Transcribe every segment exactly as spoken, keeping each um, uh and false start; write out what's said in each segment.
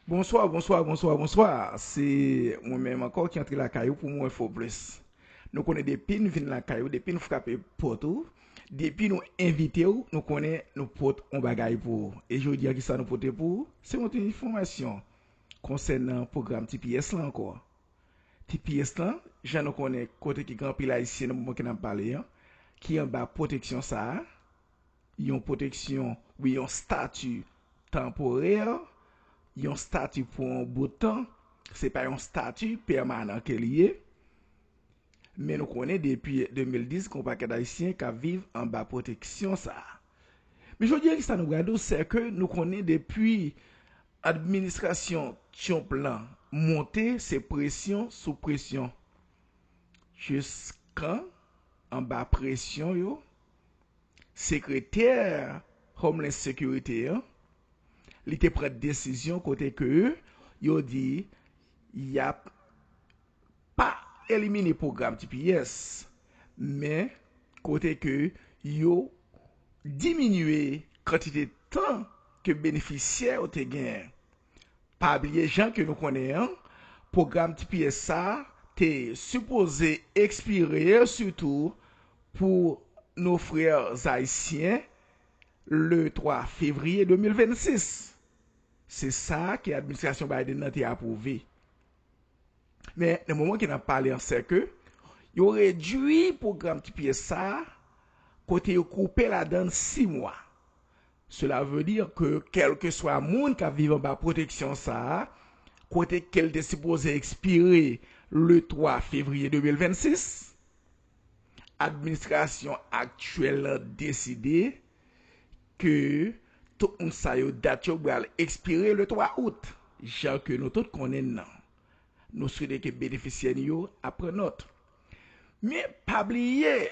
Bonswa, bonswa, bonswa, bonswa. Se mwen menm ankò ki antre lakay ou pou mwen fè w plis. Nou konnen depi n vin lakay ou, depi n frape pòt ou, depi nou envite w, nou konnen nou pot yon bagay pou ou. E jodi a, kisa nou pote pou ou? Se yon ti enfòmasyon konsènan pwogram T P S lan ankò. T P S lan, jan nou konnen, kote ki gen anpil Ayisyen nan moman ke n ap pale an, ki anba pwoteksyon sa a, yon pwoteksyon, wi, yon stati tanporè, yon stati pou yon bout tan, se pa yon stati pèmanan ke li ye. Men nou konnen depi de mil dis, gen yon pakèt Ayisyen k ap viv anba pwoteksyon sa a. Men jodi a, kisa nou pral di w, se ke nou konnen depi administrasyon Trump lan monte, se presyon sou presyon. Jiskan anba presyon yo, sekretè Homeland Security an, li te pran desizyon kote ke yo di y ap pa elimine pwogram T P S, men kote ke yo diminye kantite tan ke benefisyè yo te genyen. Pa bliye, jan ke nou konnen an, pwogram T P S sa a te sipoze ekspire, sitou pou nos frères haïtiens, le twa fevriye de mil vennsis. Se sa ke administrasyon Biden nan te apwouve. Men, nan moman ke n ap pale an, se ke yo redui pwogram T P S sa a, kote yo koupe ladan l sis mwa. Cela veut dire que, kèlkeswa moun k ap viv anba pwoteksyon sa a, kote ke l te sipoze ekspire le twa fevriye de mil vennsis, administrasyon aktyèl lan deside ke tout moun sa yo, dat yo pral ekspire le twa out, jan ke nou tout konnen l nan. Nou swete ke benefisyè yo ap pran nòt. Men pa bliye,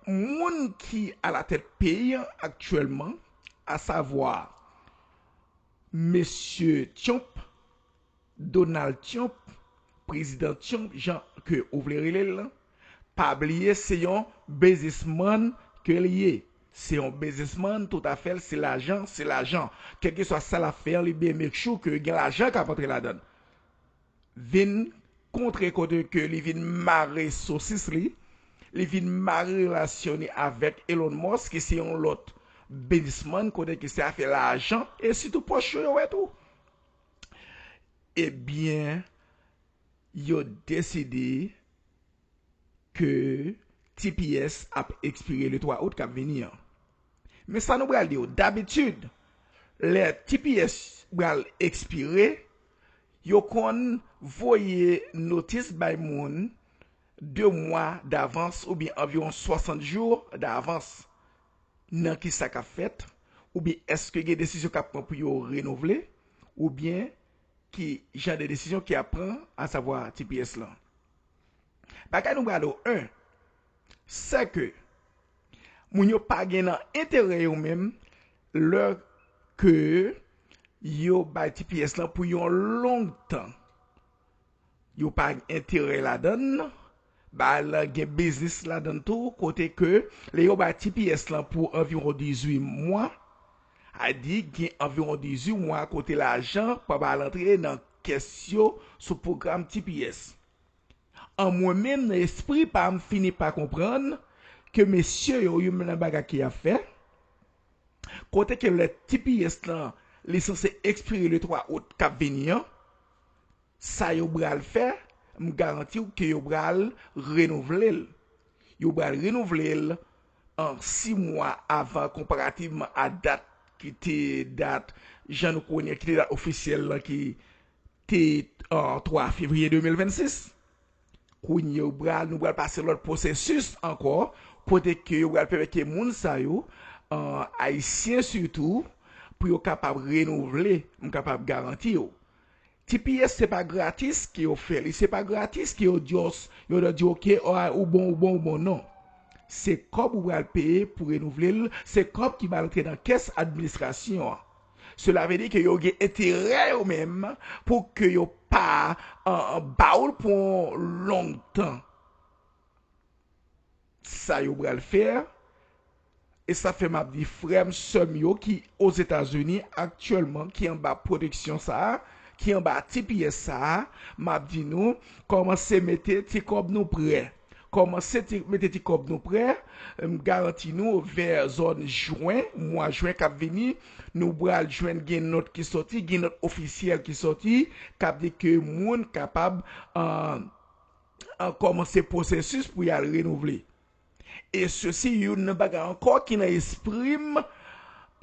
moun ki alatèt peyi an aktyèlman, asavwa mesye Trump, Donald Trump, prezidan Trump, jan ke ou vle rele l lan, pa bliye se yon biznismann ke l ye. Se yon biznismann toutafè, se lajan, se lajan. Kèlkeswa sa l ap fè an, li byen make sure ke gen lajan k ap antre ladan l. Vin kontre kote ke li vin mare sosis li, li vin mare relasyon li avèk Elon Musk, ki se yon lòt biznismann, kote ke se afè lajan, e sitou pòch yo, yo wè tou. Ebyen, yo deside ke T P S ap ekspire le twa out k ap vini an. Men sa nou pral di w, dabitid, lè T P S pral ekspire, yo konn voye notis bay moun de mwa davans oubyen anviwon swasant jou davans. Nan kisa k ap fèt, oubyen èske gen desizyon k ap pran pou yo renouvle, oubyen ki jan de desizyon ki ap pran, asavwa T P S lan. Bagay nou pral di w, en, se ke moun yo pa gen nan enterè yo menm lè ke yo bay T P S lan pou yon long tan. Yo pa gen enterè ladan l. Bagay lan gen biznis ladan l tou, kote ke lè yo bay T P S lan pou anviwon dizuit mwa, a di gen anviwon dizuit mwa kote lajan pa pral antre nan kès yo sou pwogram T P S. An mwen menm, nan espri pa m, fini pa konprann ke mesye yo, yo menm nan bagay ke y ap fè, kote ke lè T P S lan, li sanse ekspire le twa out k ap vini an, sa yo pral fè, m garanti w ke yo pral renouvle l. Yo pral renouvle l an sis mwa avan, konparativman a dat ki te dat, jan nou konnen, ki te dat ofisyèl lan, ki te, euh, twa fevriye de mil vennsis. Kounye yo pral, nou pral pase lòt pwosesis ankò, kote ke yo pral pèmèt ke moun sa yo, euh, ayisyen sitou, pou yo kapab renouvle, m kapab garanti yo. T P S se pa gratis ke yo fè li, se pa gratis ke yo di w, yo di w, ok, alright, ou bon, ou bon, ou bon, non. Se kòb ou pral peye pou renouvle l, se kòb ki pral antre nan kès administrasyon an. Sela vle di ke yo gen enterè yo menm pou ke yo pa, euh, ba w l pou yon long tan. Sa yo pral fè, e sa fè m ap di frè m, sè m yo ki Ozetazini aktyèlman, ki anba pwoteksyon sa a, ki anba T P S sa a, m ap di nou, kòmanse mete ti kòb nou prè. Kòmanse ti, mete ti kòb nou prè, m garanti nou vè zòn jen, mwa jen k ap vini, nou pral jwenn gen nòt ki sòti, gen nòt ofisyèl ki sòti, k ap di ke moun kapab, an, an kòmanse pwosesis pou y al renouvle. E sesi youn nan bagay ankò ki nan espri m,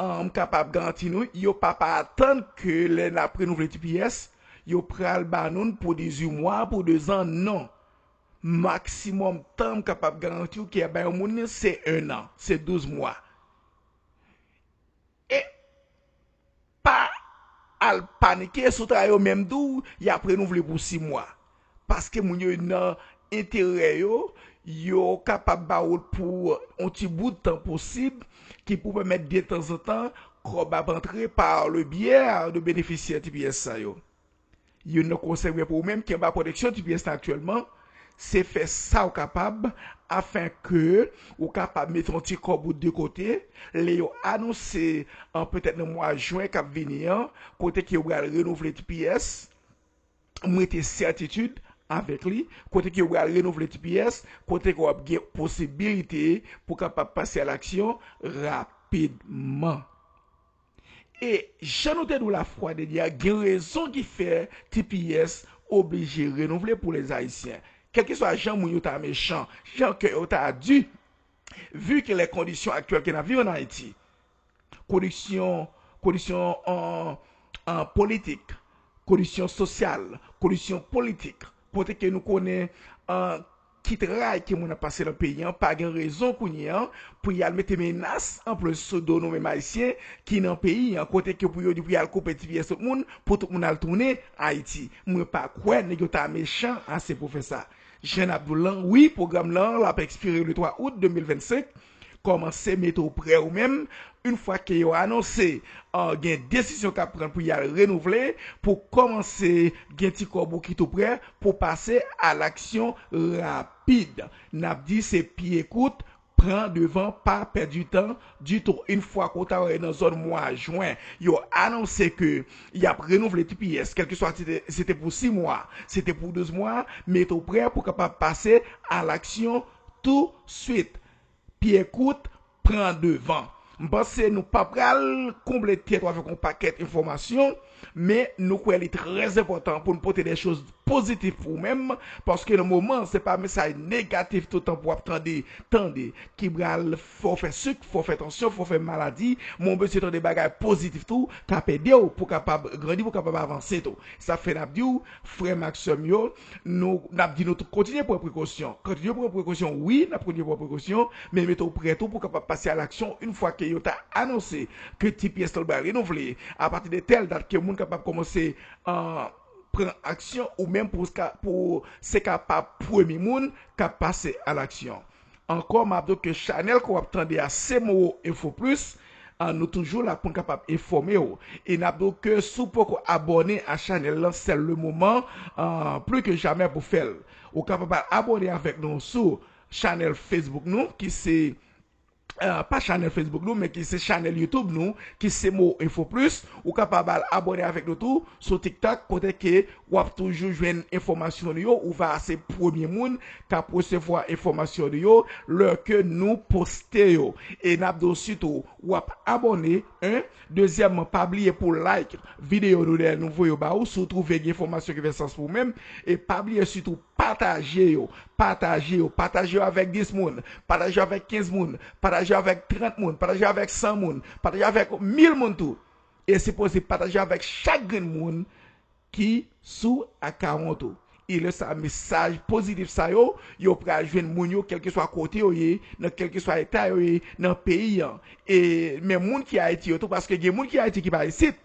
an, m kapab garanti nou, yo p ap atann ke lè n ap renouvle T P S, yo pral ba nou l pou dizuit mwa, pou dezan, non. Maksimòm tan m kapab garanti w ke y ap bay yon moun nan, se ennan, se douz mwa. E pa al panike si w ta yo menm tou, y ap renouvle pou sis mwa. Paske moun yo nan enterè yo, yo kapab ba w l pou yon ti bout tan posib, ki pou pèmèt detanzantan kòb ap antre par le biais de benefisyè T P S sa yo. Youn nan konsèy mwen pou ou menm ki anba pwoteksyon T P S la aktyèlman, se fè sa w kapab afin ke ou kapab mete yon ti kòb ou de kote, lè yo anonse, an, petèt nan mwa jen k ap vini an, kote ke yo pral renouvle T P S, m rete sètitid avèk li, kote ke yo pral renouvle T P S, kote ke w ap gen posibilite pou kapab pase a laksyon rapidman. E jan nou te di w lafwa dènyè a, gen rezon ki fè T P S oblije renouvle pou lèzayisyen. Kèlkeswa jan moun yo ta mechan, jan kè yo ta di, vi ke lè kondisyon aktyèl ke n ap viv ann Ayiti, kondisyon, kondisyon an, an politik, kondisyon sosyal, kondisyon politik, kote ke nou konnen, an, ki tray ke moun ap pase nan peyi an, pa gen rezon kounye an pou y al mete menas anplis sou do nou menm Ayisyen ki nan peyi an, kote ke pou yo di pou y al koupe T P S tout moun, pou tout moun al tounen Ayiti. Mwen pa kwè nèg yo ta mechan ase pou fè sa. Jan n ap di w lan, wi, pwogram lan, l ap ekspire le twa out de mil vennsenk. Kòmanse mete w prè ou menm, yon fwa ke yo anonse, an, gen desizyon k ap pran pou y al renouvle, pou kòmanse gen ti kòb ou ki tou prè, pou pase a laksyon rapid. N ap di se pye kout, pran devan, pa pèdi tan ditou. Yon fwa ke w ta wè nan zòn mwa jen, yo anonse ke y ap renouvle T P S, kèlkeswa si te, si te pou sis mwa, si te pou douz mwa, mete w prè pou kapab pase a laksyon touswit. Pye kout, pran devan. M panse nou pa pral konble tèt ou avèk yon pakèt enfòmasyon, men nou kwè li trè enpòtan pou n pote de choz pozitif pou ou menm, paske nan moman, se pa mesaj negatif toutan pou w ap tande, tande, ki pral fè w fè sik, fè w fè tansyon, fè w fè maladi, men w bezwen tande bagay pozitif tou, k ap ede w pou w kapab grandi, pou w kapab avanse tou. Sa fè n ap di w, frè m ak sè m yo, nou, n ap di nou tou kontinye pran prekosyon. Kontinye pran prekosyon, wi, n ap kontinye pran prekosyon, men mete w prè tou pou w kapab pase a laksyon yon fwa ke yo ta anonse ke T P S lan pral renouvle apati de tèl dat ke moun kapab kòmanse, an, pran aksyon ou menm pou, pou se kapab premye moun k ap pase a laksyon. Ankò, m ap di w ke chanèl ke w ap tande a, se Moro Info Plus. An, nou toujou la pou n kapab enfòme w. E n ap di w ke si w poko abòne a chanèl lan, c'est le moment, an, plus que jamais pou fè l. Ou kapab al abòne avèk nou sou chanèl Facebook nou, ki se, an, pa chanèl Facebook nou, men ki se chanèl YouTube nou, ki se Moro Info Plus. Ou kapab al abòne avèk nou tou sou TikTok, kote ke w ap toujou jwenn enfòmasyon nou yo, ou va se premye moun k ap resevwa enfòmasyon nou yo lè ke nou poste yo. E n ap di w sitou, w ap abòne, en. Dezyèmman, pa bliye pou like videyo nou lè nou voye yo ba ou, si w twouve gen enfòmasyon ki fè sans pou ou menm. E pa bliye sitou pataje yo, pataje yo, pataje yo avèk dis moun, pataje yo avèk kenz moun, pataje yo avèk trant moun, pataje yo avèk san moun, pataje yo avèk mil moun tou. E sipoze pataje avèk chak grenn moun ki sou akawont ou. E lè sa, mesaj pozitif sa yo, yo pral jwenn moun yo, kèlkeswa kote yo ye, nan kèlkeswa eta yo ye, nan peyi an. E, men moun ki Ayiti yo tou, paske gen moun ki Ayiti ki pa isit,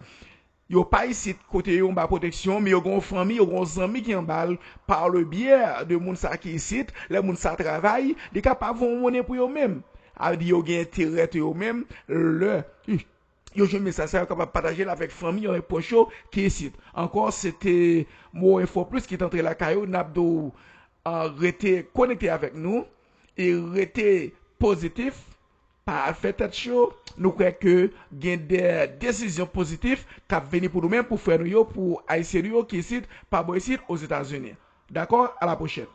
yo pa isit kote yo anba pwoteksyon, men yo gen yon fanmi, yo gen yon zanmi ki anba l, par le biais de moun sa ki isit, lè moun sa travay, li kapab voye yon monnen pou yo menm. A di yo gen enterè tou yo menm, lè yo jwenn mesaj sa, yo kapab pataje l avèk fanmi yo, avèk pwòch yo ki isit. Ankò, se te Moro Info Plus ki t antre lakay ou. N ap di w, ah, rete konekte avèk nou e rete pozitif. pa fè tèt cho. Nou kwè ke gen de desizyon pozitif k ap vini pou nou menm, pou frè nou yo, pou Ayisyen nou yo ki isit, pa bò isit, Ozetazini. Dakò? A la pwochèn.